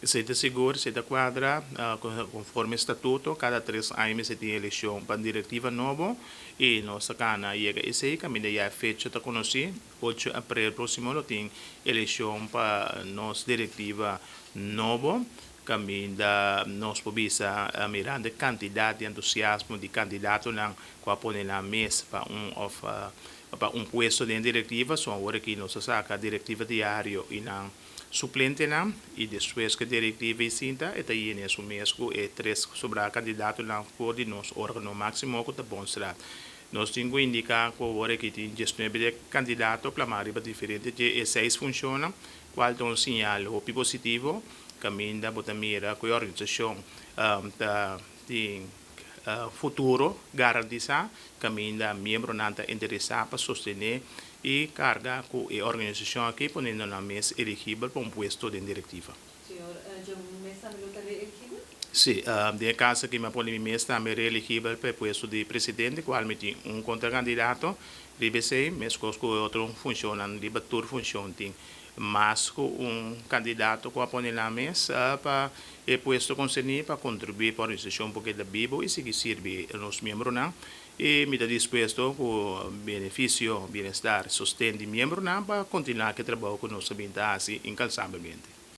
Esei ta sigur, esei ta kuadra konforme statuto, kada 3 aña mester tin elekshon pa direktiva nobo i nos a kana yega esei, kaminda ya fecha ta konosí, 8 aprel próksimo lo tin elekshon pa nos direktiva nobo, kaminda nos por bisa mirando kantidat di entusiasmo di kandidatonan ku a pone nan mes pa un òf pa un puesto den direktiva, so awor aki nos a saka direktiva diario i nan suplentenan i despues ku direktiva i sinta e ta yena su mes ku e tres sobrá kandidatonan for di nos órgano máksimo ku ta Bondsraad. Nos tin ku indiká ku awor aki tin 19 kandidato plamá riba diferente di e seis funshonnan, kual ta un señal hopi positivo, kaminda bo ta mira ku e organisashon ta tin futuro garantisá, kaminda miembronan ta interesá pa sostené i karga ku e organisashon aki poniendo nan mes eligibel pa un puesto den direktiva. Señor Jerome mes tambe lo ta reeligibel? Sí, den e kaso aki mi a pone mi mes tambe reeligibel pa e puesto di presidente, kual mi tin un kontrakandidato riba esei, meskos ku e otro funshonnan. Riba tur funshon tin mas ku un kandidato ku a pone nan mes pa e puesto konserní pa kontribuí pa organisashon por keda bibu i sigui sirbi nos miembronan, i mi ta dispuesto ku benefisio, bienestar, sosten di miembronan pa kontinuá ku e trabou ku nos a bin ta hasi inkansablemente.